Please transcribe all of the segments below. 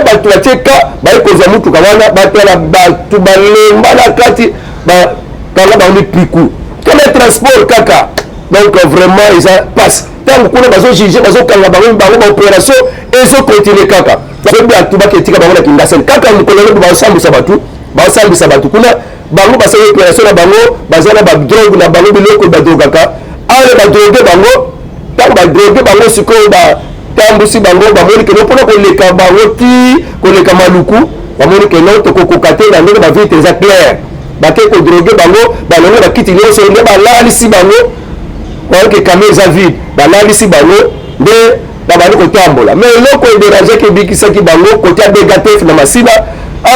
Bato batie ka baye kozwa motuka wana, batala bato balemba na kati, bakanga bango mipiku kama transport kaka. Donc vraiment eza passe. Ntango kuna bazojuge, bazokanga bango, bango baopération ezocontinue kaka. Bato baketika bango na Kingasani kaka mokolo lobi, bazosambwisa bato, bazosambwisa bato kuna. Bango basali opération na bango, baza na badrogue na bango, biloko badrogaka ale, badrogue bango. Ntango badrogue bango sikoyo, batambusi bango, bamoni keno mpona koleka bango ti koleka Maluku, bamoni keno tokokoka te na ndenge bavitre eza claire. Bake kodrogue bango, balongo bakiti nyonso nde balalisi bango. Bayoki camion eza vide, balalisi bango nde babandi kotambola. Mais eloko ederangeaki, ebikisaki bango kote ya Begatef na Masina,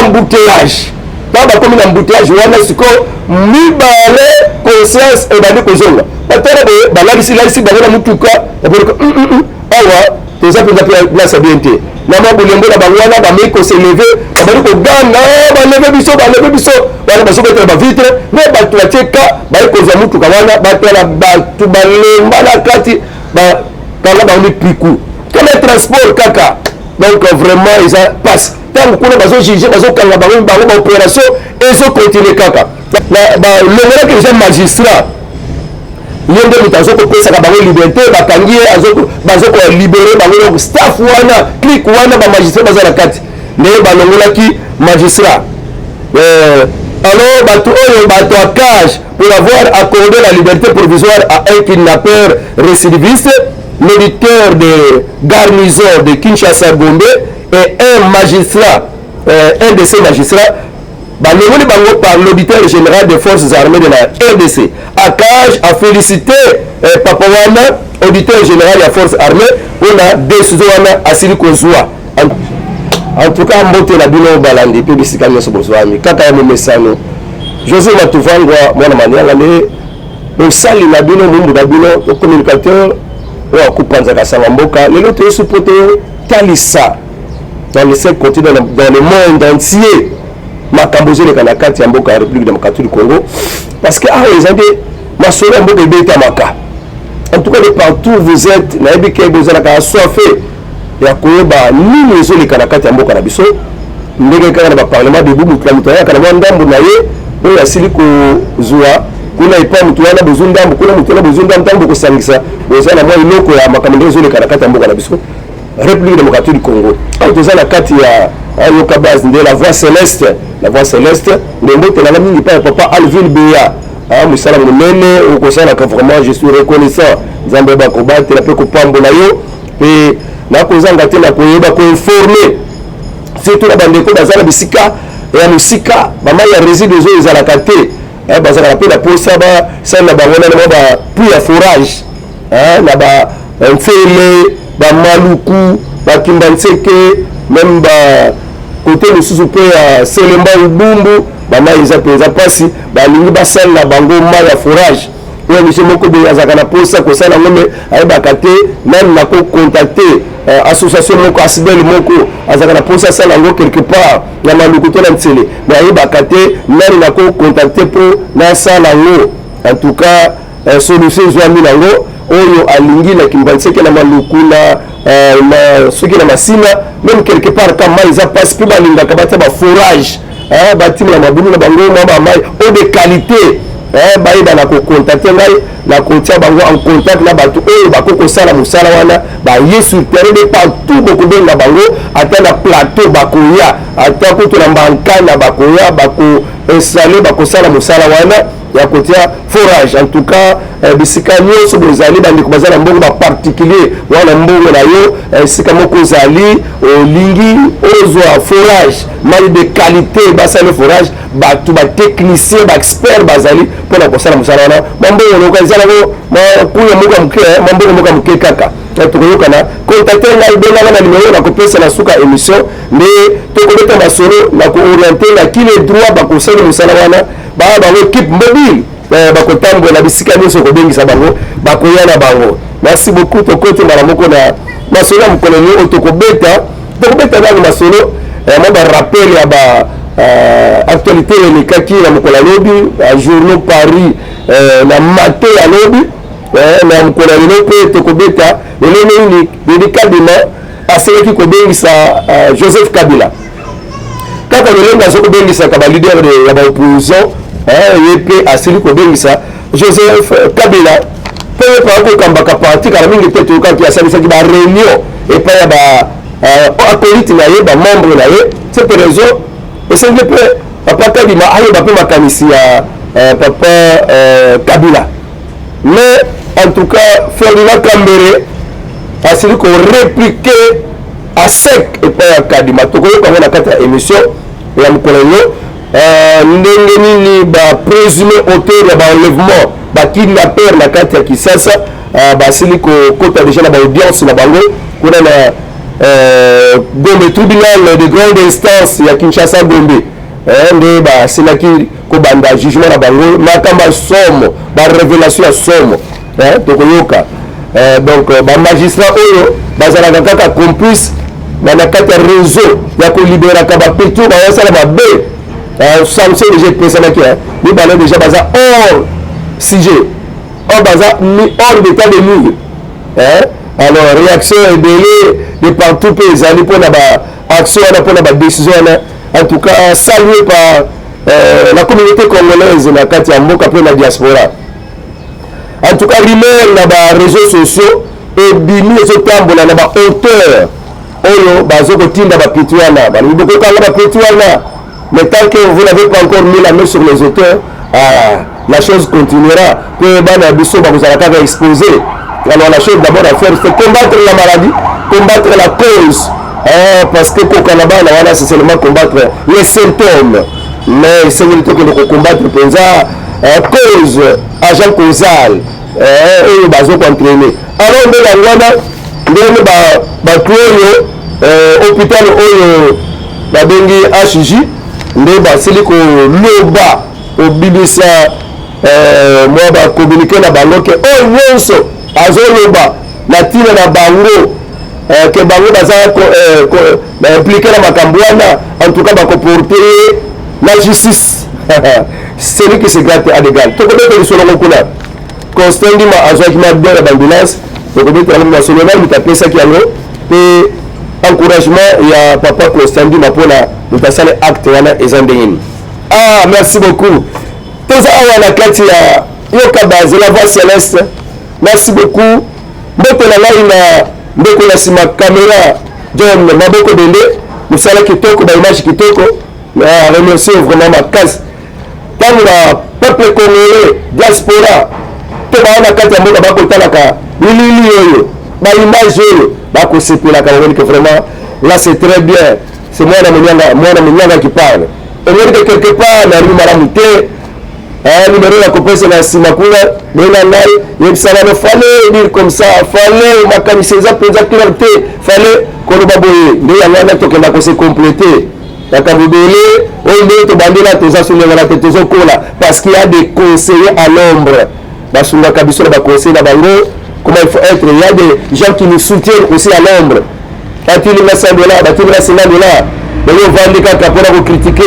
embouteillage. Ntango bakomi na embouteillage wana sikoyo, mibale conscience ebandi kozonga. Batala boye, balalisi lalisi bango na mutuka, baboleka awa toza mpenza place ya bien te. Na mwa bolembo na bango wana, bamei koselever, babandi koganga: "Baleve biso, baleve biso!" Wana bazobetela bavitre me bato batie ka baye kozwa mutuka wana, batala bato balemba na kati, bakanga bango mipiku kama transport kaka. Donc vraiment eza passe. Ntango kuna bazojuge, bazokanga bango, bango baopération ezocontinue kaka. Balongolaki eza magistrat, ye nde moto azokopesaka bango liberté. Bakangi ye, bazokolibere bango. Donc staff wana, clique wana, bamagistrat baza na kati nde balongolaki magistrat. Alors bato oyo, bato ya cage, pour avoir accordé la liberté provisoire à un kidnappeur récidiviste, l'auditeur de garnison de Kinshasa Gombe et un magistrat, un de ces magistrats, balongoli bango par l'auditeur général des forces armées de la RDC. ACAJ a félicité papa wana, auditeur général ya force armée, mpona décision wana asili kozwa. En tout cas, mbote na bino balandi mpe bisika nyonso bozwami. Kaka ya momesano, José Matuvangwa mwana Manianga nde mosali na bino, mumbu na bino, communicateur oyo akopanzaka sango mboka. Lelo toyesu mpo totalisa dans les cinq continents, dans le monde entier, makambo ezoleka na kati ya mboka ya République démocratique du Congo, parce que awa eza nde masolo ya mboka ebetamaka. En tout cas, de partout vous êtes, nayebi ke bozalaka assoiffé ya koyeba nini ezoleka na kati ya mboka na biso. Ndenge kaka na baparlement debout, motu na moto ayaka na mwa ndambo na ye oyo asili kozwa kuna epa motu wana, bozwi ndambo kuna, motu wana bozwi ndambo. Ntango bokosangisa, boza na mwa eloko ya makambo ndenge ezoleka na kati ya mboka na biso, République démocratique du Congo. Awa toza na kati ya Ayoka Base nde la voix céleste, la voix céleste nde mbotelanga mingi epai ya papa Alvin Beya. Mosala monene okosalaka, vraiment je suis reconnaissant. Nzambe bakobatela mpe kopambola yo. Mpe nakozanga te na koyeba koinforme surtout na bandeko baza na bisika ya mosika, bamai ya Regideso oyo ezalaka te, bazalaka mpe na posa basalela bango nano mwa bapuits ya forage na bantsele, bamaluku, bakimba ntseke, même ba kote mosusu mpe ya Selemba, Ubumbu, bamai eza mpenza mpasi. Balingi basalela bango mai ya forage oyo. Monsieur moko boye azalaka na posa kosala yango, me ayebaka te nani nakocontacte. Association moko, asbl moko, azalaka na posa asala yango quelque part na Maluku to na Ntsele, me ayebaka te nani nakocontacte mpo nasala yango. En tout cas, solution ezwami nango. Oyo alingi na Kimbanseke, na Maluku, na soki na Masina, même quelque part ka mai eza mpasi mpe balingaka batia baforage, batimela mabulu na bango mwa bamai eau de qualité, bayeba na kocontacte ngai, na kotia bango en contact na bato oyo bakoki kosala mosala wana. Baye sur terrain de partout, bokobenga bango, ata na plateau bakoya, ata kutu na Mbankana bakoya, bakoinstalle, bakosala mosala wana ya kotia forage. En tout cas, bisika nyonso bozali, bandeko baza na mbongo, baparticulier wana, mbongo na yo, esika moko ozali, olingi ozwa forage, mai de qualité, basali forage, bato batechnicien, baexpert bazali mpona kosala mosala wana. Mwa mbongo loka eza nango kuya moko ya moke, mwa mbongo moko ya moke kaka. Tokoyokana, contacte ngai, benganga na nimero nakopesa na suka émission nde tokobeta masolo na kooriente na qui le droit. Bakosala mosala wana, baa bango équipe mobile, bakotambola bisika nyonso kobengisa bango, bakoya na bango. Merci beaucoup. Tokoti mbala moko na masolo ya mokolo oyo. Tokobeta nano masolo mwa barappel ya ba actualité elekaki na mokolo ya lobi, journaux paru na matin ya lobi. Na mokolo ya lelo mpe tokobeta lelo nini. Denis Kadima Aselaki kobengisa Joseph Kabila kaka lolenge azo kobengisaka ba leader ya ba opposition. Ye mpe asili kobengisa Joseph Kabila mpe ye mpe akokambaka parti. Kala mingi te toyokaki asalisaki ba réunion epai ya ba acolyte na ye, ba membre na ye. Cette raison esengi mpe papa Kadima ayeba mpe makanisi ya papa Kabila. Mais en tout cas, Ferdinand Kambere asili korépliquer à sec epai ya Kadima. Tokoyoka yango na kati ya émission ya mokolo yo. Ndenge nini baprésumé auteur ya baenlèvement, bakidnapper na kati ya Kisasa basili kokota déjà na baaudience na bango kuna na Gombe, tribunal de grande instance ya Kinshasa Gombe, nde basilaki kobanda jugement na bango. Makambo ya somo, barévélation ya somo tokoyoka. Donc bamagistrat oyo bazalaka kaka complice na kati ya réseau ya koliberaka bapetro bazosala mabe, sanction déjà epesamaki. Mibale déjà baza hors sujet or baza hors d'état de nuire. Alors réaction ebele de partout mpe ezali mpona baaction wana, mpona badécision wana. En tout cas salué par la communauté congolaise na kati ya mboka mpe na diaspora. En tout cas, rumeur na baréseaux sociaux ebimi, ezotambola na baauteur oyo bazokotinda bapeti wana, balobi bokokanga bapeti wana. Mais tant que vous n'avez pas encore mis la main sur les auteurs, ah, la chose continuera mpe bana biso bakozala kaka exposé. Alors la chose d'abord à faire, c'est combattre la maladie, combattre la cause, ah, parce que kokanga bana wana, c'est seulement combattre les symptômes, mais esengeli tokende kocombattre mpenza cause, agent causal oyo bazokoentraîner. Alors nde yango wana ndenge bato oyo hôpital oyo babengi HJ nde basili koloba, kobimisa mwa bacommuniqué na bango ke oyo nyonso azoloba na ntina na bango ke bango baza impliqué na makambo wana, en tout cas bakoporte ye la justice. Celui qui se gratte a des gales. Tokobeta lisolo ngo kuna. Constant Ndima azwaki mabien ya baambulance. Tokobeta yango masolo nani moto apesaki yango mpe encouragement ya papa Constant Ndima mpona moto asali acte wana eza ndenge nini? Ah, merci beaucoup. Toza awa na kati ya Yoka Base, la voix céleste. Merci beaucoup. Mbote na ngai na ndeko na nsima caméra, John Maboko Bende. Mosala kitoko, baimage kitoko. Na remercier vraiment makasi. Ntango na peuple congolais, diaspora to baa na kati ya mboka, bakotalaka bilili oyo, baimage oyo, bakosepelaka. Bamoni que vraiment là, c'est très bien. C'est mwana monyanga, mwana monyanga qui parle. Omoni que quelque part nalobi malamu te, numéro ya kopesa na nsima kuna. Benga ngai, yebisa nano: fallait dire comme ça, fallait makanisi eza mpenza clair te, fallait koloba boye. Nde yango wana tokenda kose compléter makambo ebele oyo. Ndenge tobandela, toza so ndenge wana te, tozokola parce qu'il y a des conseillers à l'ombre basungaka biso na baconseil na bango, comment il faut être. Il y a des gens qui nous soutiennent aussi à l'ombre. Batilinga 100 $, batilinga 50 $, bango ovandi kaka mpona kocritiquer.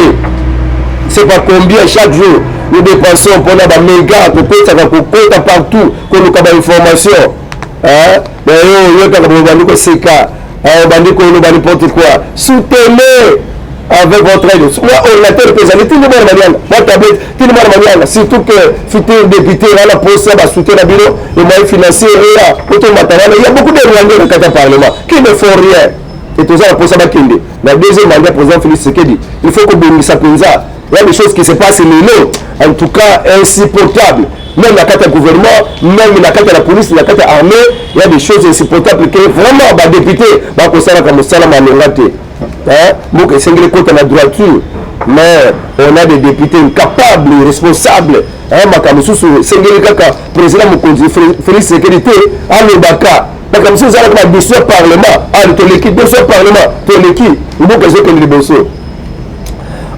C'est pas combien chaque jour nous dépensons mpona baméga kokotaka, kokota partout, koluka bainformation. Oyo oyokaka, bobandi koseka, obandi koloba n'importe quoi. Soutenez avec votre aide. Mwa ordinateur mpe ezali, tindi mwana malianga, mwa tablette, tindi mwana malianga. Surtout que futur député wana, posa basoutien na bino, les moyens financiers eya po tomata wana. Il y a beaucoup de Rwandais na kati ya parlement qui ne font rien et toza na posa bakende na deuxième mandat. Président Félix Tshisekedi, il faut kobongisa mpenza. Il y a des choses qui se passent lelo, en tout cas insupportable, même na kati ya gouvernement, même na kati ya la police, na kati ya armée. Il y a des choses insupportables que vraiment badéputé bakosalaka mosala malonga te. Mboka esengeli ekota na droiture, mais on a des députés incapables, irresponsables. Makambo mosusu esengeli kaka président mokonzi Félix Tshisekedi te alobaka. Makambo mosusu ezalaka badossier ya parlement. Ali toleki dossier ya parlement, toleki, mboka ezokende liboso.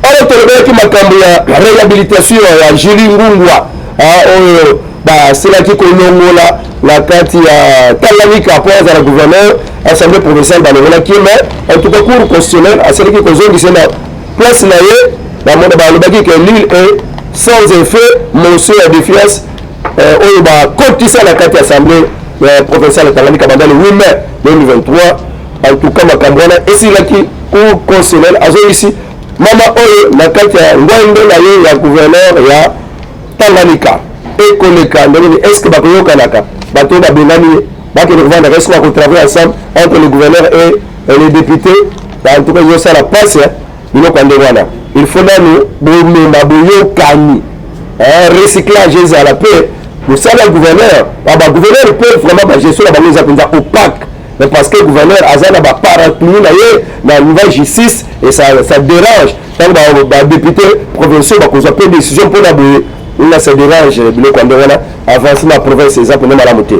Oyo tolobelaki makambo ya réhabilitation ya Julie Ngungwa oyo baselaki kolongola na kati ya Tanganyika mpo azala gouverneur. Assemblée provinciale balongolaki ye, mais en tout cas cour constitutionnelle asalaki kozongisa na place na ye. Bamona balobaki ke nul et sans effet motion ya défiance oyo bakotisa na kati ya assemblée provinciale ya Tanganyika banda le 8 mai 2023. En tout cas, makambo wana esilaki. Cour constitutionnelle azoyisi mama oyo na kati ya ngwende na ye ya gouverneur ya Tanganyika. Ekoleka ndenge nini? Est ce que bakoyokanaka? Bato oyo babengani ye bakende kovandaka, est ce que bakotravailler ensemble entre le gouverneur et les députés? En tout cas, ezosala mpasi. Biloko ya ndenge wana, il faut nanu bomema boyokani, recyclage ezala mpe mosala ya gouverneur. Bagouverneur mpe vraiment, bagestion na bango eza mpenza opaque, mais parce que gouverneur aza na baparapluie na ye na niveau justice et ça dérange. Ntango badéputé provinciaux bakozwa mpe décision mpona boye nga, ça dérange. Biloko ya ndenge wana, avance na province eza mpenza malamu te.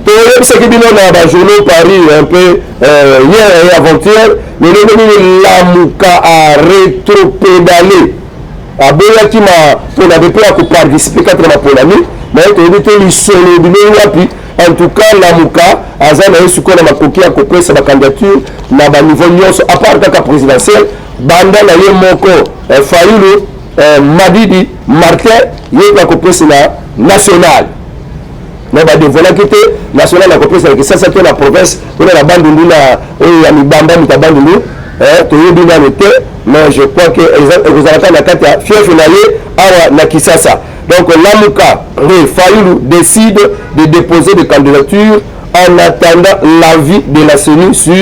Toyebisaki bino na bajournaux Paris un peu hier et avant-hier lolenge nini Lamuka arétropédalé, aboyaki mpona mpe ya koparticiper kati na maponami. Mais toyebi te lisolo ebimeli wapi. En tout cas, Lamuka aza na ye sikoyo na makoki ya kopesa bacandidature na baniveau nyonso, à part kaka présidentielle. Banda na ye moko Fayulu Madidi Martin, ye mpe akopesa na national. Mais badévoilaki te national akopesa na Kisasa to na province to na Bandundu, na oyo ya mibamba moto ya Bandundu, toyebi nano te. Mais je crois que ekozala kaka na kati ya fief na ye awa na Kisasa. Donc Lamuka nde Fayulu décide de déposer des candidatures en attendant l'avis de la CENI sur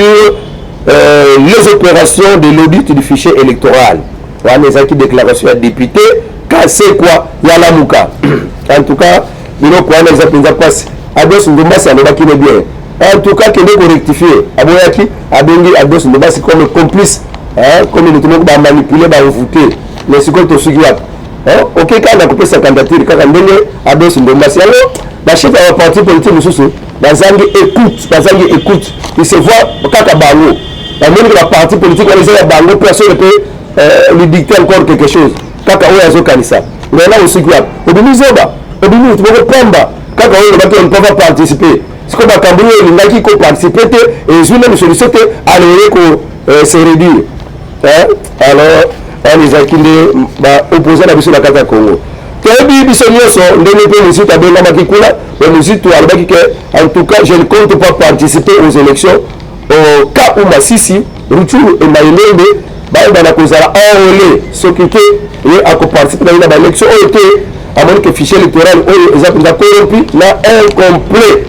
les opérations de l'audit du fichier électoral. Wana ezalaki déclaration ya député Kasekwa ya Lamuka. En tout cas, biloko wana eza mpenza mpasi. Ados Ndombasi alobaki ne bien. En tout cas, kende korectifier. Aboyaki, abengi Ados Ndombasi comme complice, comme moto moko bamanipuler, baenvoûter. Mais sikoyo tosuki wapi? Oke kaka na kopesa candidature kaka ndenge Ados Ndombasi. Yango bachef ya baparti politique mosusu bazangi écoute, bazangi écoute. Il se voit kaka bango bamoni ke baparti politique wana eza ya bango, personne ne peut lui dicter encore quelque chose. Kaka oyo azokanisa. Maintenant osuki wapi? Obimi zoba, obimi motu moko pamba. Kaka oyo olobaki on ne peut pas participer. Sikoyo makambo oyo olingaki koparticiper te, ezwi nanu solution te, alors ko se réduire. Alors wana ezalaki nde baopposant na biso na kati ya Congo. Toyebi biso nyonso ndenge mpe Muzito abengamaki kuna. Mais Muzito alobaki ke en tout cas, je ne compte pas participer aux élections au cas où Masisi, Rutshuru et Maïlembe bayebana kozala enrôlé. Soki te, ye akoparticiper na ye na baélection oyo te. Amoni ke fichier électoral oyo eza mpenza corrompu na incomplet.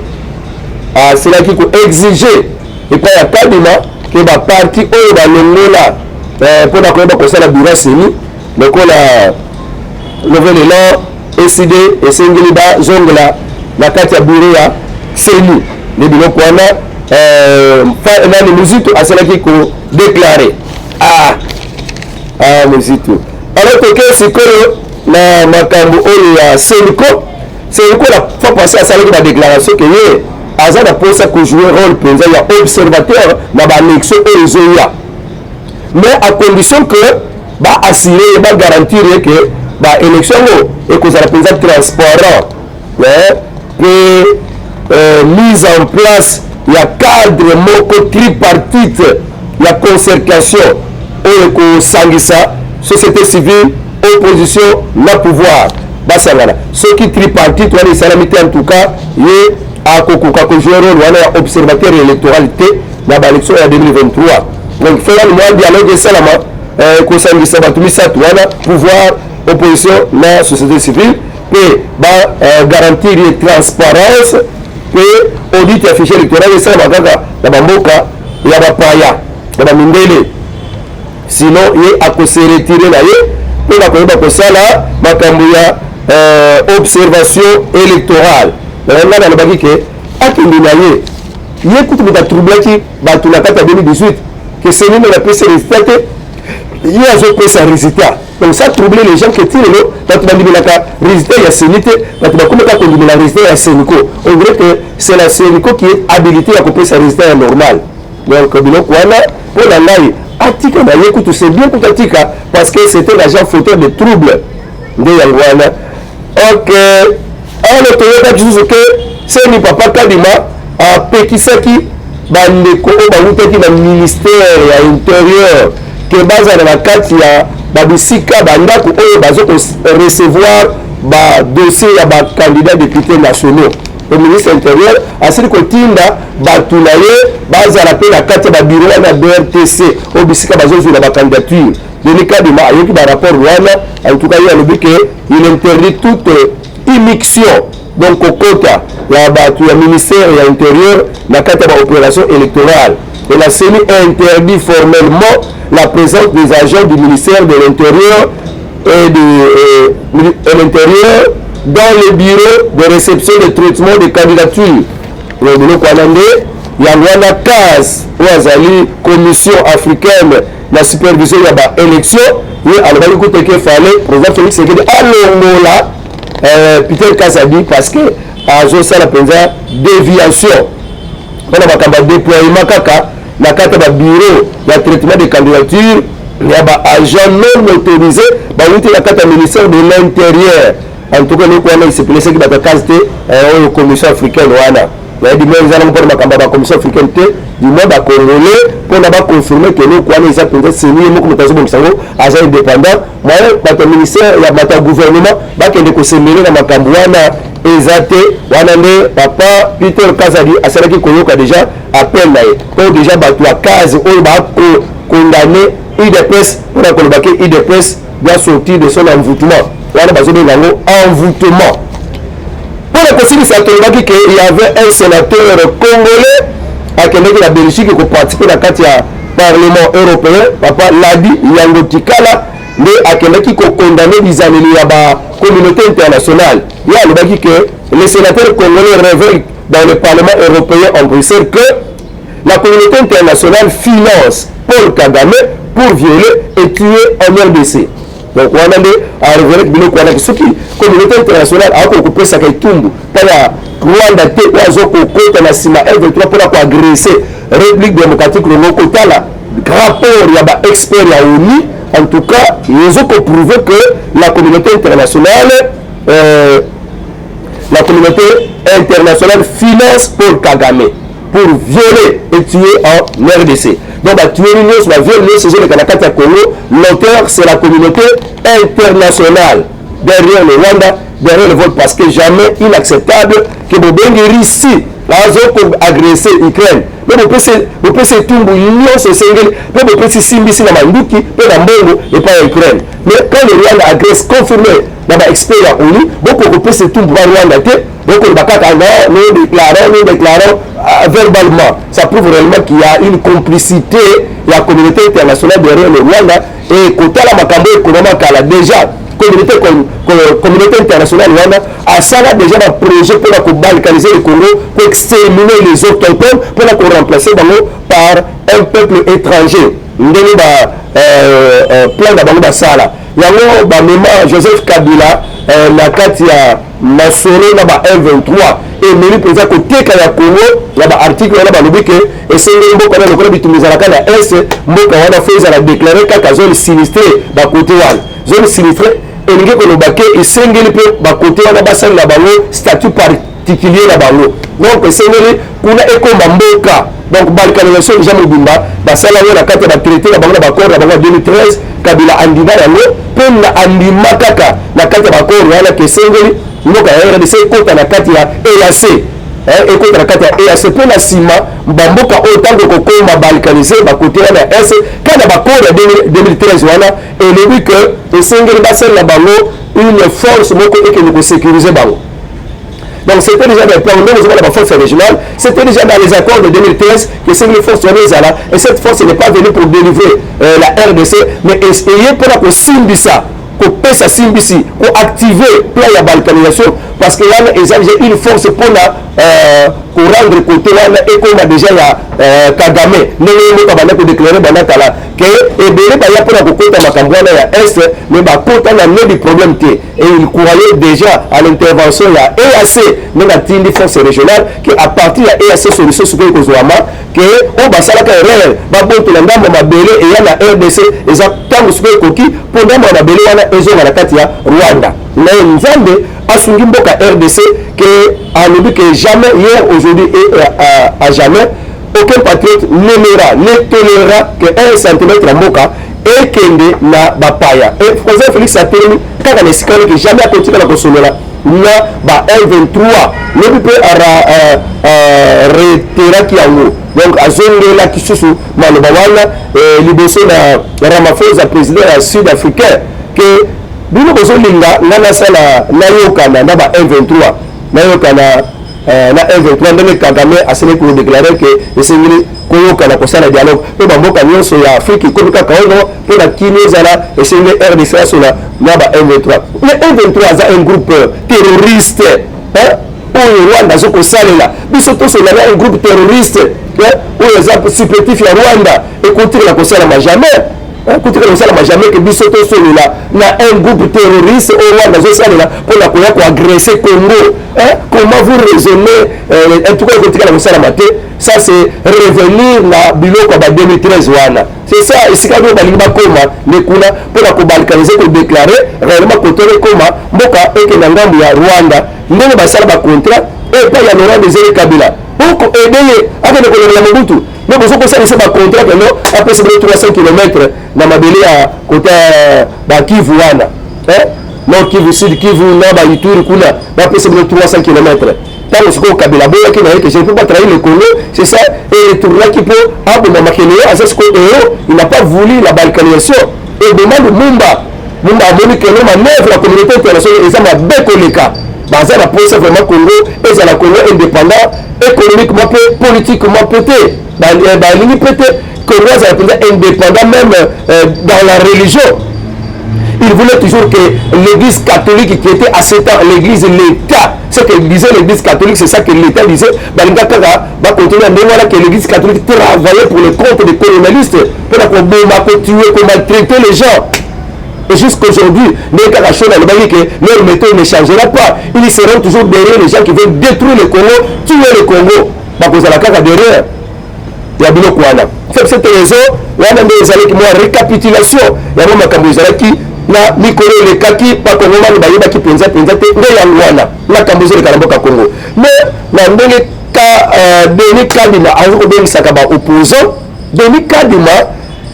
Aselaki koexiger epai ya Kadima ke baparti oyo balongola mpona koyeba kosala bureau CENI lokola Nouvel Élan, ECD, esengeli bazongela na kati ya bureau ya CENI. Nde biloko wana nani Muzito asalaki kodéclarer. Ah, Muzito. Alors toke sikoyo na makambo oyo ya CENCO. CENCO, la fois passée, asalaki badéclaration ke ye aza na mposa kojouer rôle mpenza ya observateur na baélection oyo ezoya, mais à condition que baassurer ye, bagarantir ye ke baélection yango ekozala mpenza transparent mpe mise en place ya cadre moko tripartite ya concertation oyo ekosangisa société civile, opposition na pouvoir, basangana. Soki tripartite wana esalami te, en tout cas ye akokoka kojouer rôle wana ya observateur électoral te na baélection ya 2023. Donc faut wana mwa dialogue esalama kosangisa bato misato wana, pouvoir, opposition na société civile, mpe bagarantir ye transparence mpe audit ya fichier électoral esalama kaka na bamboka ya bapaya, ya bamindele. Sinon ye akose retirer na ye mpe bakoyeba kosala makambo ya observation électorale. Ngai nalobaki ke akende na ye. Ye kutu moto atroublaki bato na kati ya 2018 ke CENI nde napesi résultat te, ye azopesa résultat. Donc ça trouble les gens ke ti lelo bato bandimelaka résultat ya CENI te, bato bakomaka kondimela résultat ya CENCO. On dirait que c'est la CENCO qui est habilité ya kopesa résultat ya normal. Donc biloko wana, mpo na ngai, atika na ye kutu, c'est bien kutu atika, parce que c'était l'agent fauteur de trouble. Nde yango wana. Ok, alors toyokaki susu ke CENI, papa Kadima apekisaki bandeko oyo bawutaki na ministère ya Intérieur ke bazala na kati ya babisika, bandako oyo baza korecevoir badossier ya bacandidat député nationaux. Le ministre intérieur asili kotinda bato na ye bazala mpe na kati ya babureau wana ya BRTC, oyo bisika bazozwela bacandidature. Denis Kadima ayoki barapport wana. En tout cas, ye alobi ke il interdit toute immixtion, donc kokota ya bato ya ministère ya intérieur na kati ya baopération électorale. Et la CENI interdit formellement la présence des agents du ministère de l'Intérieur et de l'Intérieur dans les bureaux de réception de traitement de candidature. Biloko wana nde yango wana. CAS, oyo azali Commission africaine na supervision ya baélection, ye alobaki kutu ke fallait président Félix Tshisekedi alongola Peter Kazadi, parce que azosala mpenza déviation mpona makambo ya déploiement kaka na kati ya babureau ya traitement de candidature ya baagent non autorisé bawuti na kati ya ministère de l'Intérieur. En tout cas, eloko wana esepelisaki bato ya CAS te. Oyo Commission africaine wana, nayebi me eza nango mpona makambo ya bacommission africaine te, du moins bacongolais, mpona baconfirme ke eloko wana eza mpenza CENI ye moko moto azobongisa yango, aza indépendant. Moyen bato ya ministère ya bato ya gouvernement bakende kosemele na makambo wana eza te. Wana nde papa Peter Kazadi asalaki koyoka déjà appel na ye, mpo déjà bato ya CAS oyo bakocondamner UDPS mpona koloba ke UDPS doit sortir de son envoûtement. Wana bazobenga yango envoûtement. Mpona kosilisa, tolobaki ke y avait un sénateur congolais akendaki na Belgique koparticiper na kati ya Parlement européen. Papa Ladi Yango Tikala nde akendaki kocondamner bizaleli ya bacommunauté internationale. Ye alobaki ke le sénateur congolais révèle dans le Parlement européen en Bruxelles que la communauté internationale finance Paul Kagame pour violer et tuer en RDC. Donc wana nde arévélaki biloko wana, soki communauté internationale akoki kopesaka etumbu mpona Rwanda te, oyo azokokota na nsima M23 mpona koagresser République démocratique Congo. Kotala rapport ya baexpert ya ONU, en tout cas ezokoprouver que la communauté internationale finance Paul Kagame pour violer et tuer en RDC. Donc batueli nyonso, baviole nyonso ezoleka na kati ya Congo, l'auteur, c'est la communauté internationale derrière le Rwanda, derrière le vol, parce que jamais inacceptable que bobengi Russie azokoagresser Ukraine, mpe bopesi etumbu nyonso esengeli, mpe bopesi simbisi na manduki mpe na mbongo epai ya Ukraine. Mais quand le Rwanda agresse, confirmé na baexpert ya ONU, bokoki kopesa etumbu ba Rwanda te. Bokoloba kaka non, nous déclarons verbalement. Ça prouve réellement qu'il y a une complicité ya communauté internationale derrière le Rwanda. Et kotala makambo ekomama kala déjà, communauté internationale wana asala déjà baprojet mpona kobalkaniser le Congo, koexterminer les autochtones, mpona koremplacer bango par un peuple étranger. Ndenge ba plan na bango basala yango, bamema Joseph Kabila na kati ya masolo na ba M23, ememi mpenza koteka ya Congo. Na baarticle wana balobi ke esengeli mboka wana, lokola bitumba ezalaka na Est, mboka wana faut ezala déclaré kaka zone sinistrée. Bakote wana zone sinistrée elingi koloba ke esengeli mpe bakote wana basalela bango statut particulier na bango. Donc esengeli kuna ekoma mboka. Donc balkanisation déjà mobimba basala yango na kati ya batraité na bango, na baaccord na bango ya 2013. Kabila andima yango mpe na andima kaka na kati ya baaccord wana ke esengeli mboka ya RDC ekota na kati ya EAC, ekota na kati ya EAC. Mpe na nsima bamboka oyo ntango ekokoma balkanisé bakote wana ya Est, kaka na baaccord ya 2013 wana elobi ke esengeli basalela bango une force moko ekende kosécuriser bango. Donc c'était déjà dans le plan, nous avons la force régionale, c'était déjà dans les accords de 2013 que c'est une force là. Et cette force n'est pas venue pour délivrer la RDC, mais essayer pour la kosimbisa, kopesa simbisi, koactiver plan ya balkanisation, parce que wana eza déjà une force mpona korendre côté wana ekoma déjà ya Kagame. Ndenge moko banda kodéclarer banda kala ke ebele baya mpona kokota makambo wana ya Est, mais bakota na nez du problème te. Et il croyait déjà à l'intervention ya EAC, ndenge atindi force régionale, ke à partir ya EAC solution sikoyo ekozwama, ke oyo basalaka erreur babotola ndambo mabele eya na RDC, eza ntango sikoyo ekoki mpo ndambo ya mabele wana ezonga na kati ya Rwanda. Na Nzambe asungi mboka RDC ke alobi ke jamais, hier, aujourd'hui et à jamais, aucun patriote n'aimera, ne tolérera que 1 centimètre ya mboka ekende na bapaya. Et président Félix atelemi kaka na esika wana ke jamais akotikala kosolola. Na ba M23 lobi mpe areiteraki yango, donc azongelaki susu maloba wana liboso na Ramaphosa, président ya sud africain, ke bino bozolinga nga nasala nayokana na ba M23, nayokana na M23 ndenge Kagame asengeli kodéclarer ke esengeli koyokana, kosala dialogue mpe bamboka nyonso ya Afrique ekomi kaka ono mpo na kini ezala, esengeli RDC asola na ba M23. Mais M23 aza un groupe terroriste oyo Rwanda aza kosalela. Biso tosola na un groupe terroriste oyo eza supplétif ya Rwanda, ekotikala kosalama jamais, kotikala kosalama jamais ke biso tosolola na un groupe terroriste oyo Rwanda azosalela mpona koya koagresser Congo. Comment vous raisonnez? En tout cas, ekotikala kosalama te. Ça, c'est revenir na biloko ya ba 2013 wana. C'est ça esika oyo balingi bakóma nde kuna mpona kobalkaniser, kodéclarer réellement kotolo ekóma mboka ekenda ngambu ya Rwanda, ndenge basala bacontrat epai ya Laurent Désiré Kabila oko aider ye akende kolongola Mobutu. Me bozo kosalisa bacontrat keno apesa bino 300 km na mabele ya kota bakivu wana, Nord Kivu, Sud Kivu na baituri kuna, bapesa bino 300 km. Ntango sikoyo Kabila aboyaki na ye ke je ne peux pas trahir le Congo, c'est ça, et retournaki mpo aboma makele. Aza sikoyo héros, il n'a pas voulu la balkanisation. Eboma Lumumba. Lumumba amoni keno manœuvre ya communauté internationale eza mabe koleka. Baza na posa vraiment Congo ezala Congo indépendant économiquement mpe politiquement mpe te. Balingi mpe te Congo azala mpenza indépendant même dans la religion. Il voulait toujours que l'église catholique, qui était à ce temps l'église l'État, ce que disait l'église catholique, c'est ça que l'État disait. Balinga kaka bacontinuer ndenge wana, que l'église catholique travaillait pour le compte des colonialistes mpona koboma, kotuer, komaltraiter les gens. Et jusqu'aujourd'hui, ndenge kaka Shona alobaki que leur méthode ne changera pas, ils seront toujours derrière les gens qui veulent détruire le Congo, tuer le Congo. Bakozala kaka derrière ya biloko wana. Cette raison wana nde ezalaki mwa récapitulation yango makambo ezalaki na mikolo elekaki. Bakongomani bayebaki mpenza mpenza te nde yango wana makambo ezoleka na mboka Congo. Mais na ndenge ka Denis Kadima aza kobengisaka baopposant, Denis Kadima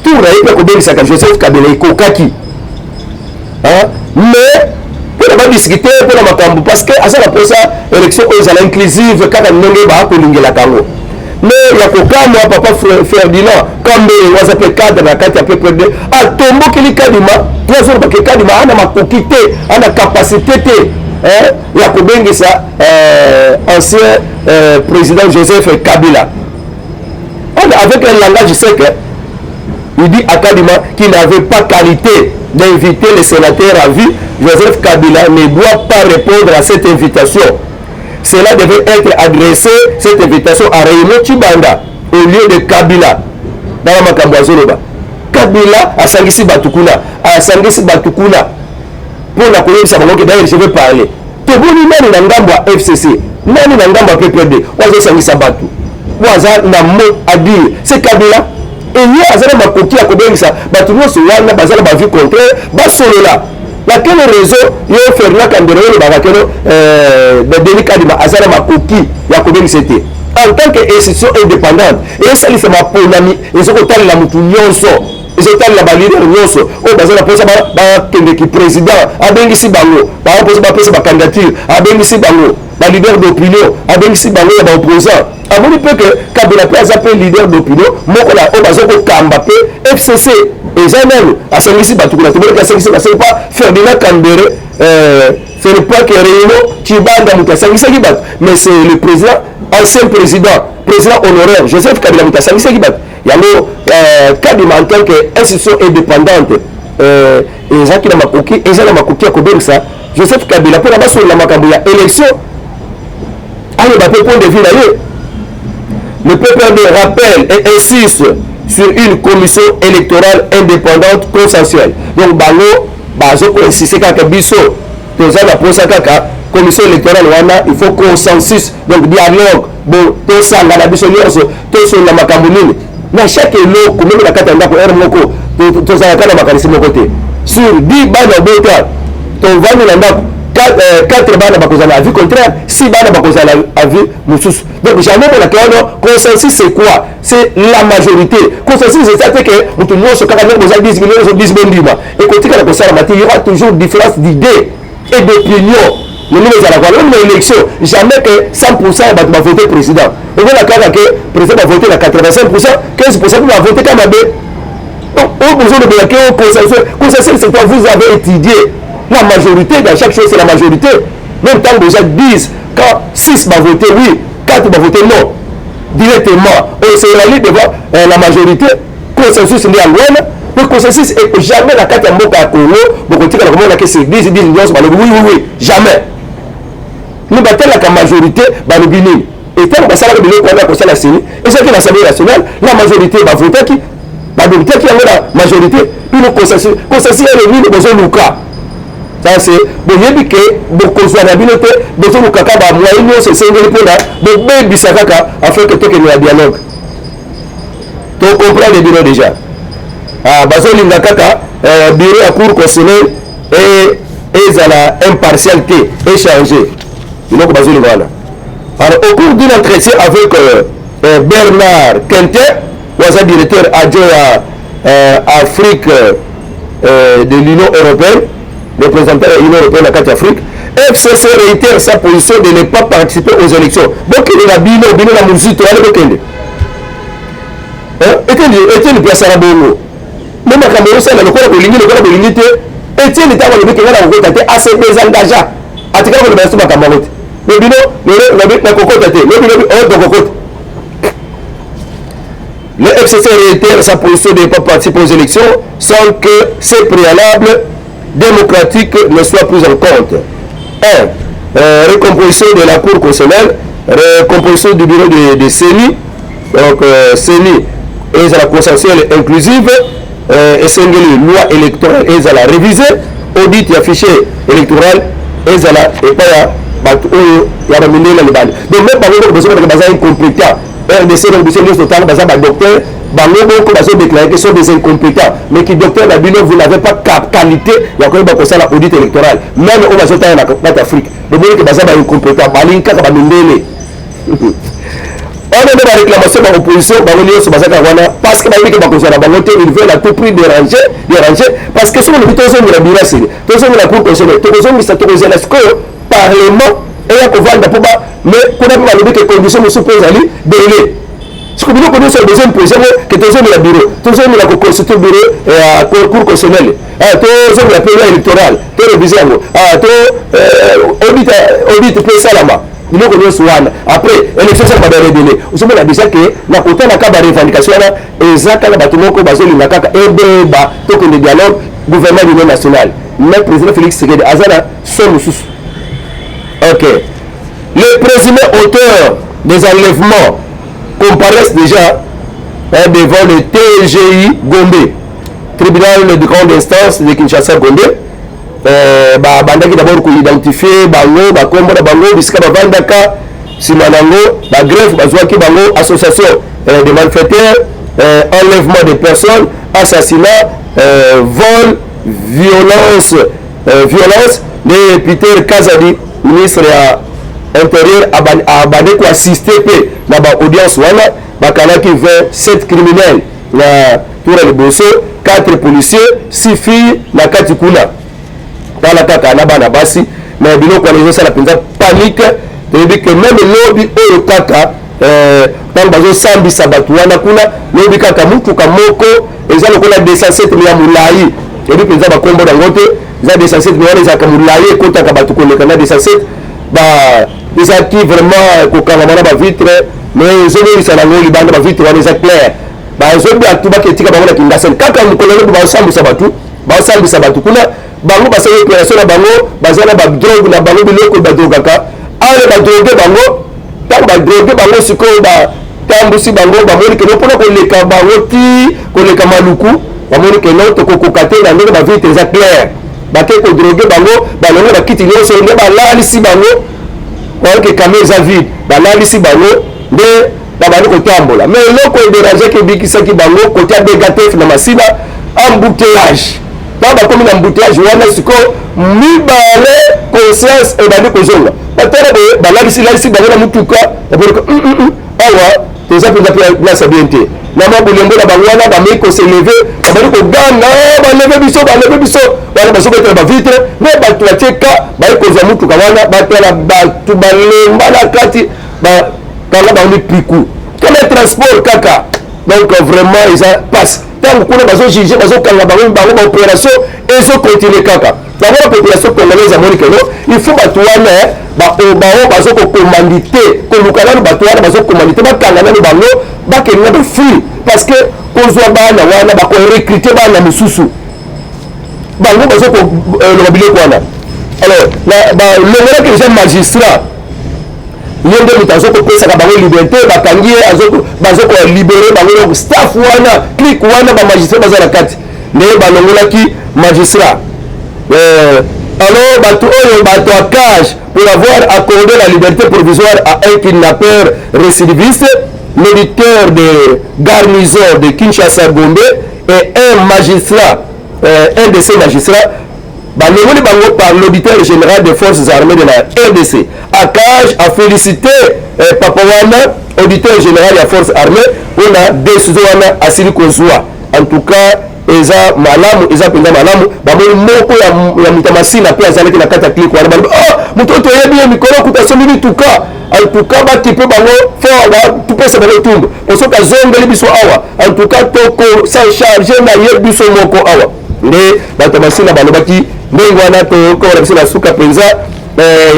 tour na ye mpe akobengisaka Joseph Kabila ekokaki, mais mpona badiscuter mpona makambo, parce que aza na mposa élection oyo ezala inclusive kaka ndenge baakolingelaka yango. Mais ya kokamwa, papa Ferdinand Kambere, aza mpe cadre na kati ya PPRD, atombokeli Kadima. Azolobake Kadima ana makoki te, ana capacité te ya kobengisa ancien président Joseph Kabila. Avec un langage sec, il dit à Kadima qu'il n'avait pas qualité d'inviter le sénateur à vie. Joseph Kabila ne doit pas répondre à cette invitation. Cela devait être adressé, cette invitation, à Raymond Tshibanda au lieu de Kabila. Dans makambo azoloba, Kabila asangisi bato kuna, asangisi bato kuna mpona koyebisa bango ke d'ailleurs je vais parler. Toboni nani na ngambo ya FCC, nani na ngambo ya PPRD oyo azosangisa bato, oyo aza na mot à dire? C'est Kabila. Eye aza na makoki ya kobengisa bato nyonso wana baza na baavis contraire, basolola. Na quelle raison yo Ferdinand Kambere olobaka keno Denis Kadima aza na makoki ya kobengisa te en tant que institution indépendante esalisa maponami, eza kotalela motu nyonso, ezotalela baleader nyonso oyo baza na mposa bakendeki président, abengisi bango, baa mposa bapesa bacandidature, abengisi bango, baleader d'opinion, abengisi bango ya baopposant. Amoni mpe ke Kabila mpe aza mpe leader d'opinion moko na oyo baza kokamba mpe FCC eza nano. Asangisi bato kuna, tomonaki asangisi, basali pa Ferdinand Kambere. Ce n'est pas que Raymond Tshibanda moto asangisaki bato, mais c'est le président, ancien président, président honoraire Joseph Kabila moto asangisaki bato yango. Kadima en tant que institution indépendante ezalaki na makoki, eza na makoki ya kobengisa Joseph Kabila mpona basolola makambo ya élection, ayeba mpe point de vue na ye. Le PPRD rappelle et insiste sur une commission électorale indépendante consensuelle. Donc bango bazo koinsister kaka, biso toza na posa kaka commission électorale wana, il faut consensus, donc dialogue. Bon, tosangana biso nyonso, tosolola makambo nini na chaque eloko. Même na kati ya ndako ere moko tozalaka na makanisi moko te. Sur 10 bana bota tovandi na ndako, 4 bana bakozala avis contraire, 6 bana bakozala avis mosusu. Donc jamais monaka wana consensus. C'est quoi? C'est la majorité. Consensus eza te ke moto nyonso kaka ndenge boza 10 millions, nyonso 10 bondima. Ekotikala kosalama te. Il y aura toujours différence d'idée et d'opinion. Ndenge ezalaka wana na élection, jamais que 100% ya bato bavote président. Okola kaka ke président bavote na 85%, 15% mpe bavote ka mabe. Oyo bozolobela ke consensuel, consensuel, c'est quoi? Vous avez étudié la majorité. Dans chaque chose, c'est la majorité. Même ntango boza 10, quand 6 bavote oui, 4 bavote non, directement on se rallie devant la majorité. Consensus nde yango wana. Mpe consensus, jamais na kati ya mboka ya Congo bokotikala komona ke c'est 10 10 nyonso balobi oui, oui, oui, jamais. Ni batelaka majorité balobi nini. Etango basalaka biloko wana ya kosala CENI, ezalaki na Assemblée nationale, la majorité bavotaki, badoptaki yango na majorité. Bino consensus, consensus yalo nini bozoluka? Ça c'est boyebi ke bokozwa na bino te. Bozoluka kaka bamoyen nyonso esengeli mpona bobebisa kaka afin ke tokende na dialogue. Tocomprendre bino déjà. Ah, bazolinga kaka bureau ya Cour constitutionnelle ezala impartial te, échanger biloko bazolinga wana. Alors, au cours d'un entretien avec Bernard Quintin, oyo directeur adjoint ya Afrique de l'Union européenne, représentant de l'Union européenne na kati Afrique, FCC réitère sa position de ne pas participer aux élections. Bokende na bino, bino na mozito wana, bokende. Etienne mpe asala bongo me makambo osala lokola bolingi, lokola bolingi te. Etienne, ntango alobi kenga na kokota te, ase désengagea, atikala koloba yaso makambo yango te. Me bino lelo lobi nakokota te, lobi lobi oyo tokokota. Le FCC réitère sa position de ne pas participer aux élections sans que ces préalables démocratiques ne soient pris en compte. 1. Recomposition de la Cour constitutionnelle, recomposition du bureau de CENI, donc CENI ezala consensuelle, inclusive, esengeli loi électorale ezala révisée, audit ya fichier électoral ezala epai ya bato oyo ya bamindele na libanda. Donc même bango moko bozomonaka baza incompétent. RDC, donc biso nyonso totanga, baza badocteur, bango moko bazodéclare que sont des incompétents. Mais ki docteur na bino, vous n'avez pas qualité ya koyeba kosala audit électoral. Même oyo bazotanga na kati Afrique, bomoni ke baza baincompétent, balingi kaka bamindele wana. Nde baréclamation baopposition, bango nyonso baza kaka wana parce que bayebi ke bakozwa na bango te. Ils veulent à tout prix déranger, déranger, parce que soki olobi tozongela bureau asili, tozongela Cour constitutionnelle, tokozongisa, tokozela sikoyo parlement eya kovanda mpo ba. Mais kuna mpe balobi ke condition mosusu mpe ezali délai. Siko biloko nyonso bezo impose yango ke tozongela bureau, tozongela koconstitue bureau ya Cour constitutionnelle, tozongela mpe loi électorale, torévise yango, to audit, audit mpe esalama, biloko nyonso wana. Après élection esalama barebele. Ozomona déjà ke na kotalaka barevendication wana, eza kaka bato moko bazolinga kaka ebeba, tokende dialogue, gouvernement d'union nationale. Mais président Félix Tshisekedi aza na so mosusu. Ok, les présumés auteurs des enlèvements comparaissent déjà, hein, devant le TGI Gombe, tribunal de grande instance de Kinshasa Gombe. Babandaki d'abord koidentifie bango, bakombo na bango, bisika bavandaka. Nsima nango bagreffe bazwaki bango association de malfaiteurs, enlèvement de personnes, assassinat, vol, violence, violence. Nde Peter Kazadi, ministre ya Intérieur, abandi koassiste mpe na baaudience wana. Bakanaki 27 criminels na tour ya liboso, 4 policiers, 6 filles na kati kuna. Tala kaka na bana basi na biloko wana ezosala mpenza panique. Toyebi ke même lobi oyo kaka, ntango bazosambisa bato wana kuna, lobi kaka mutuka moko eza lokola 207 ya molai, toyebi mpenza bakombo nango te, eza 207 wana, ezalaka molai, ekotaka bato koleka na 207 ba, ezalaki vraiment kokangama na bavitre, mais ezobebisa nango libanda. Bavitre wana eza clair, bazobi bato baketika bango na Kingasani. Kaka mokolo lobi bazosambisa bato, bazosambisa bato kuna. Bango basali opération na bango, baza na badrogue na bango, biloko badrogaka ale, badrogue bango. Ntango badrogue bango sikoyo, batambusi bango, bamoni keno mpona koleka bango ti koleka Maluku, bamoni keno tokokoka te na ndenge bavitre eza claire. Bake kodrogue bango, balongo bakiti nyonso, nde balalisi bango ke camion eza vide. Balalisi bango nde babandi kotambola. Mais eloko edérangeaki, ebikisaki bango kotia BGTF na Masina, embouteillage. Ntango bakomi na embouteillage wana sikoyo, mibale conscience ebandi kozonga. Batala boye, balalisi lalisi bango na mutuka, baboleka awa toza mpenza place ya bien te. Na mwa bolembo na bango wana, bamei koselever, babandi koganga: "Baleve biso, baleve biso!" Wana bazobetela bavitre, me bato Bato batie ka baye kozwa motuka wana, batala bato balemba na kati, bakanga bango mipiku kama transport kaka. Donc vraiment eza passe. Ntango kuna bazojuge, bazokanga bango, bango baopération ezocontinue kaka. Yango na population congolaise amoni que non, il faut bato wana bao bazokocommandite, koluka nano bato wana bazocommandite, bakanga nano bango, bakende na bafui, parce que kozwa bana wana, bakorecrute bana mosusu. Bango bazokoloba biloko wana. Alors balongolaki déjà magistrat, ye nde moto azokopesaka bango liberté. Bakangi ye, bazokolibere bango. Donc staff wana, clique wana, bamagistrat baza na kati nde balongolaki magistrat. Alors bato oyo, bato ya cage, pour avoir accordé la liberté provisoire à un kidnappeur récidiviste, l'auditeur de garnison de Kinshasa Gombe et un magistrat, un de ces magistrats, balongoli bango par l'auditeur général des forces armées de la RDC. ACAJ a félicité papa wana, auditeur général ya force armée, mpona décision wana asili kozwa. En tout cas eza malamu, eza mpenza malamu. Bamoni moko ya moto ya Masina mpe azalaki na kati ya clique wana. Balobi: "Oh, moto oyo toyebi ye, mikolo kuta asombi mituka." En tout cas bakipe bango fort, topesa bango etumbu, po soki azongeli biso awa, en tout cas toko s'en charge na ye biso moko awa. Nde bato ya Masina balobaki ndenge wana. Tokola biso na suka mpenza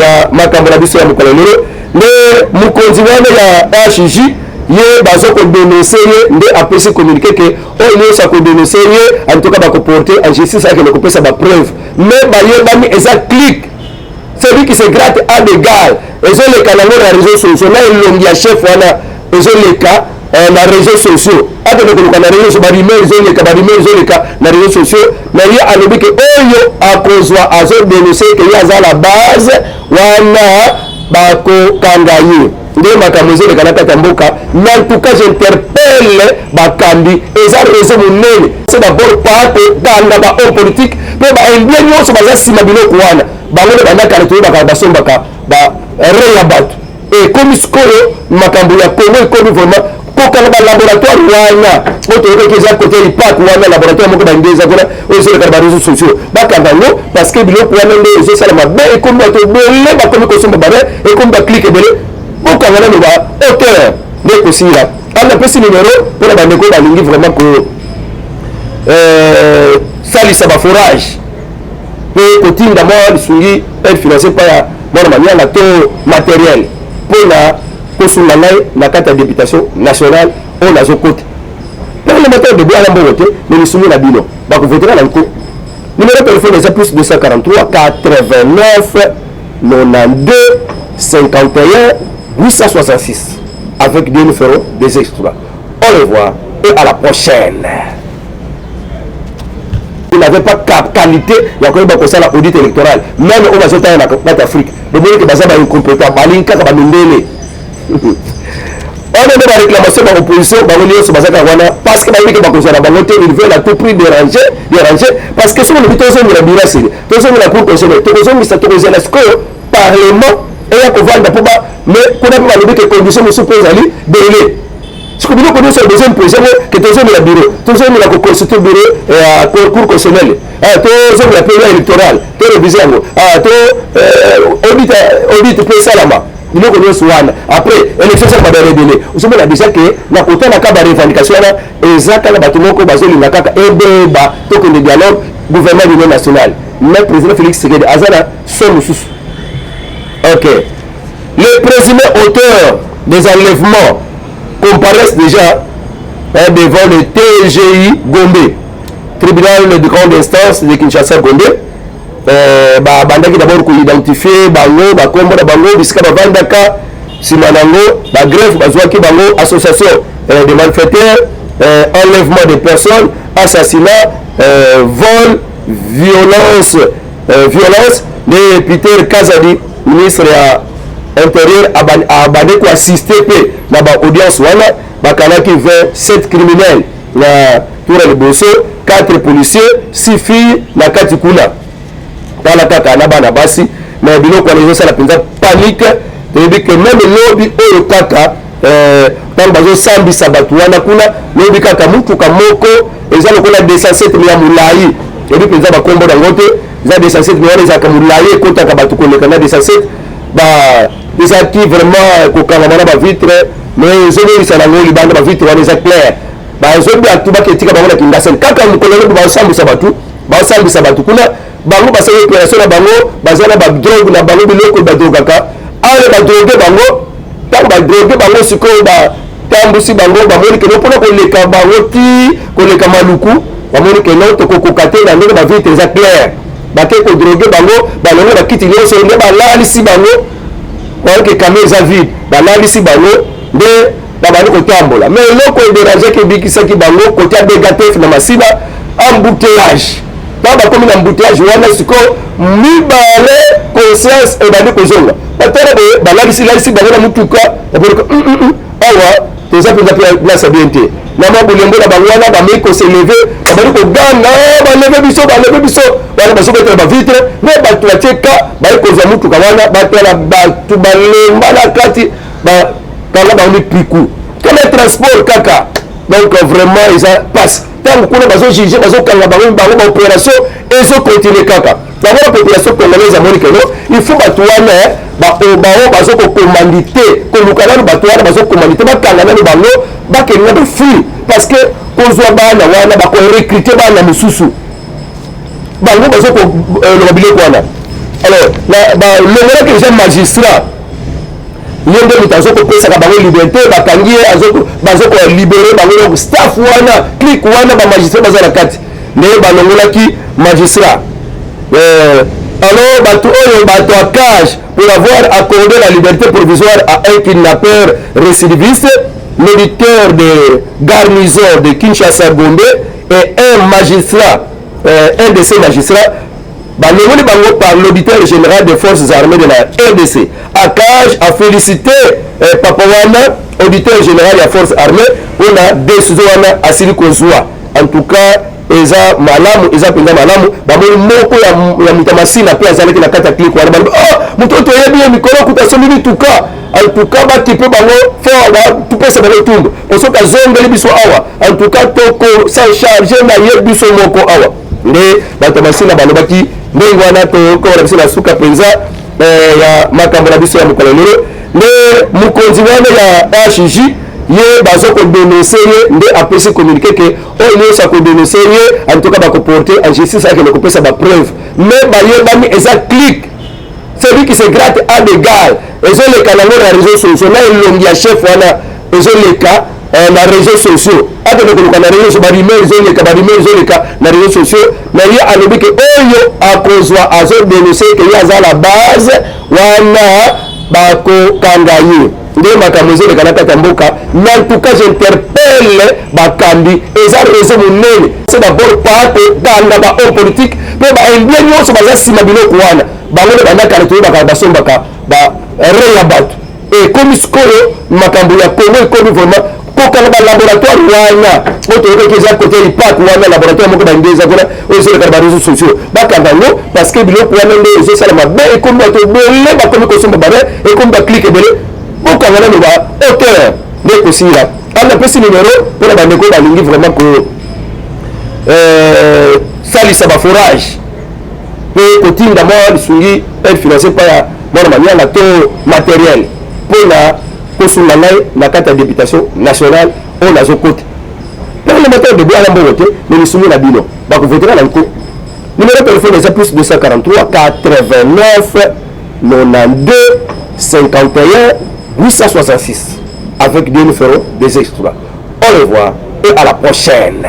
ya makambo na biso ya mokolo lelo. Nde mokonzi wana ya HJ, ye bazokodénonce ye, nde apesi communiqué que oyo nyonso akodénonce ye, en tout cas bakoporte en justice, akende kopesa bapreuve. Mais bayebani, eza clique. Celui qui se gratte a des gales. Ezoleka nango na réseaux sociaux, na elongi ya chef wana ezoleka na réseaux sociaux. Akende koluka na réseaux sociaux, barumeur ezoleka, barumeur ezoleka na réseaux sociaux. Na ye alobi que oyo akozwa azodénonce que ye aza la base wana, bakokanga ye. Nde makambo ezoleka na kati ya mboka. Mais en tout cas j'interpelle bakambi, eza réseau monene. C'est d'abord pa kokanga bahomme politique mpe baindien nyonso baza nsima biloko wana. Bango nde bandakala toyebaka basombaka bare ya bato. Ekomi sikoyo makambo ya Congo, ekomi vraiment kokanga balaboratoire wana oyo toyokaki eza côté IPAC wana, laboratoire moko baindien eza kuna, oyo ezoleka na baréseaux sociaux. Bakanga yango, parce que biloko wana nde ezosala mabe. Ekomi bato ebele bakomi kosomba bare, ekomi baclique ebele. Bokanga nano ba auteur nde ekosila. Ana apesi numero mpona bandeko balingi vraiment ko salisa baforage mpe kotinda mwa lisungi, aide financier mpa ya mwana manyanga to matériel mpona kosunga ngai na kati ya députation nationale oyo nazokota. Parlementaire debout ala mbongo te, mais lisungi na bino bakovoteka na nko. Numéro téléphone eza plus 243 89 92 51 866, avec Dieu nous ferons des exploits. Au revoir et à la prochaine. Il n'avait pas qualité ya koyeba kosala audit électoral. Même oyo bazotala na kati Afrique, bomoni que baza baincompétent, balingi kaka bamindele wana. Nde baréclamation baopposition, bango nyonso baza kaka wana, parce que bayebi que bakozwa na bango te. Ils veulent à tout prix déranger, déranger, parce que soki olobi tozongela bureau asele, tozongela cour constitutionnelle, tokozongisa, tokozela sikoyo parlement eya kovanda mpo ba. Mais kuna mpe balobi que condition mosusu mpe ezali délai. Siko biloko nyonso besoin imposé ngo que tozongela bureau, tozongela koconstitue bureau ya cour constitutionnelle, tozongela mpe loi électorale, to révise yango, to audit, audit mpe esalama, biloko nyonso wana. Après élection esalama barebele. Ozomona déjà que na kotalaka barevendication wana, eza kaka bato moko bazolinga kaka ebeba. Tokende dialogue, gouvernement d'union nationale, mais président Félix Tshisekedi aza na so mosusu. Ok, les présumés auteurs des enlèvements comparaissent déjà, hein, devant le TGI Gombe, tribunal de grande instance de Kinshasa Gombe. Babandaki d'abord koidentifie bango, bakombo na bango, bisika bavandaka. Nsima nango bagreffe bazwaki bango association de malfaiteurs, enlèvement de personnes, assassinat, vol, violence, violence. Nde Peter Kazadi, ministre ya intérieur, abandi koassiste mpe na baaudience wana. Bakanaki 27 criminels na tour ya liboso, 4 policiers, 6 filles na kati kuna. Tala kaka na bana basi na biloko wana ezosala mpenza panique. Toyebi que même lobi oyo kaka, ntango bazosambisa bato wana kuna, lobi kaka mutuka moko eza lokola 207 ya molai. Yebi mpenza bakombo nango te, eza 207, mais wana ezalaka molai, ekotaka bato koleka na 207. Ba ezalaki vraiment kokangama na bavitre, mais ezobongisa nango libanda, bavitre wana eza claire. Bazobi bato baketika bango na Kingasani kaka mokolo lobi, bazosambwisa bato, bazosambwisa bato kuna. Bango basali opération na bango, baza na badrogue na bango, biloko badrogaka ale, badrogue bango. Ntango badrogue bango sikoyo, batambusi bango, bamoni keno mpona koleka bango ti koleka Maluku, bamoni keno tokokoka te na ndenge bavitre eza claire. Bake kodrogue bango, balongo bakiti nyonso, nde balalisi bango. Bayoke camion eza vide, balalisi bango, nde babandi kotambola. Mais eloko ederangeaki, ebikisaki bango kotia BGTF na Masina, embouteillage. Ntango bakomi na embouteillage wana sikoyo, mibale conscience ebandi kozonga, batala boye, balalisi lalisi bango na mutuka, baboleka awa toza mpenza place ya bien te. Na mwa bolembo na bango wana, bamei kos'élever, babandi koganga: "Baleve biso, baleve biso!" Wana bazobetela bavitre, nde bato batie ka baye kozwa mutuka wana, batala bato balemba na kati, bakanga bango mipiku kama transport kaka. Donc vraiment eza passe. Ntango kuna bazojuge, bazokanga bango, bango baopération ezocontinue kaka yango na population congolaise amoni keno il faut bato wana bao bazokocommandite, koluka nano bato wana bazocommandite, bakanga nano bango, bakende na bafui, parce que kozwa bana wana, bakorecrute bana mosusu. Bango bazokoloba biloko wana. Alors balongolaki déjà magistrat, ye nde moto azokopesaka bango liberté, bakangi ye, bazokolibere bango. Donc staff wana, clique wana, bamagistrat baza na kati, nde balongolaki magistrat. Alors bato oyo, bato ya cage, pour avoir accordé la liberté provisoire à un kidnappeur récidiviste, l'auditeur de garnison de Kinshasa Gombe et un magistrat, un de ces magistrats, balongoli bango par l'auditeur général des forces armées de la RDC. ACAJ a félicité papa wana, auditeur général ya force armée, mpona décision wana asili kozwa. En tout cas eza malamu, eza mpenza malamu. Bamoni moko ya moto ya Masina mpe azalaki na kati ya clique wana. Balobi: "Oh, moto oyo toyebi ye, mikolo kuta asombi mituka." En tout cas bakipe bango fort, topesa bango etumbu, po soki azongeli biso awa, en tout cas toko s'en charge na ye biso moko awa. Nde bato ya Masina balobaki ndenge wana. Tokola biso na suka mpenza ya makambo na biso ya mokolo lelo. Nde mokonzi wana ya HJ, ye baza kodénoncer ye, nde apesi communiqué ke oyo nyonso akodénoncer ye, en tout cas bakoporte en justice, akende kopesa bapreuve. Mais bayebani, eza clique, celui qui se gratte a de gale. Ezoleka nango na réseaux sociaux, na elongi ya chef wana ezoleka na réseaux sociaux. Akende koluka na réseaux sociaux, barumeur ezoleka, barumeur ezoleka na réseaux sociaux. Na ye alobi ke oyo akozwa azodénoncer ke ye aza la base wana, bakokanga ye. Nde makambo ezoleka na kati ya mboka. Mais en tout cas j'interpelle bakambi, eza réseau monene. C'est d'abord par kokanga bahomme politique mpe baindien nyonso baza nsima biloko wana. Bango nde bandakala, toyebaka basombaka bare ya bato. Ekomi sikoyo makambo ya Congo, ekomi vraiment kokanga balaboratoire wana oyo toyokaki eza côté IPAC wana, laboratoire moko baindien eza kuna, oyo ezoleka na baréseaux sociaux. Bakanga yango, parce que biloko wana nde ezosala mabe. Ekomi bato ebele bakomi kosomba bare, ekomi baclique ebele. Bokanga nano ba auteur, nde ekosila. Ana apesi numero mpona bandeko balingi vraiment ko salisa baforage mpe kotinda mwa lisungi, aide financier mpa ya mwana manyanga to matériel mpona kosunga ngai na kati ya députation nationale oyo nazokota. Parlementaire debout ala mbongo te, mais lisungi na bino bakovoteka na nko. Numéro téléphone eza plus 243 89 92 51 866. Avec Dieu, nous ferons des exploits. Au revoir et à la prochaine.